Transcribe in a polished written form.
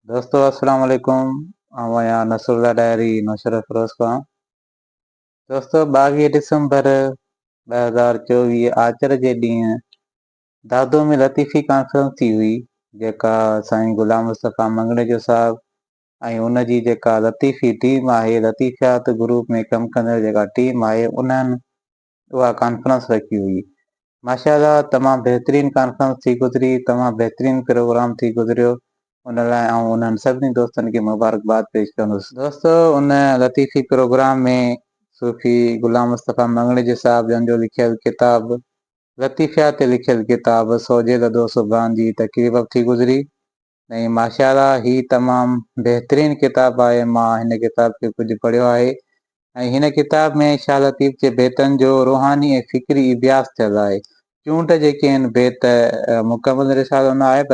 دوستو السلام عليڪم، آئون آهيان نصرالله ڏاهري نوشهروفيروز کان. دوستو 22 ڊسمبر 2024 آچر جي ڏينهن دادو ۾ لطيفي ڪانفرنس ٿي هئي، جيڪا سائين غلام مصطفيٰ مڱڻيجو صاحب ۽ ان جي جيڪا لطيفي ٽيم آهي، لطيفيات گروپ ۾ ڪم ڪندڙ جيڪا ٽيم آهي، انهن اها ڪانفرنس رکي هئي. ماشاء الله تمام بهترين ڪانفرنس ٿي گذري، تمام بهترين پروگرام ٿي گذريو، ان لاء آئون انهن سڀني دوستن کي مبارڪباد پيش ڪندس. دوستو ان لطيفي پروگرام ۾ صوفي غلام مصطفيٰ مڱڻيجي صاحب جن جو لکيل ڪتاب لطيفيات تي لکيل ڪتاب سوجهي لڌو سبحان جي تقريب به ٿي گذري ۽ ماشاء الله هي تمام بهترين ڪتاب آهي، مان هن ڪتاب کي ڪجهه پڙهيو آهي ۽ هن ڪتاب ۾ شاهه لطيف جي بيتن جو روحاني ۽ فڪري اڀياس ٿيل آهي. چونڊ جيڪي آهن بيت مڪمل رسالو نه آهي بلڪه.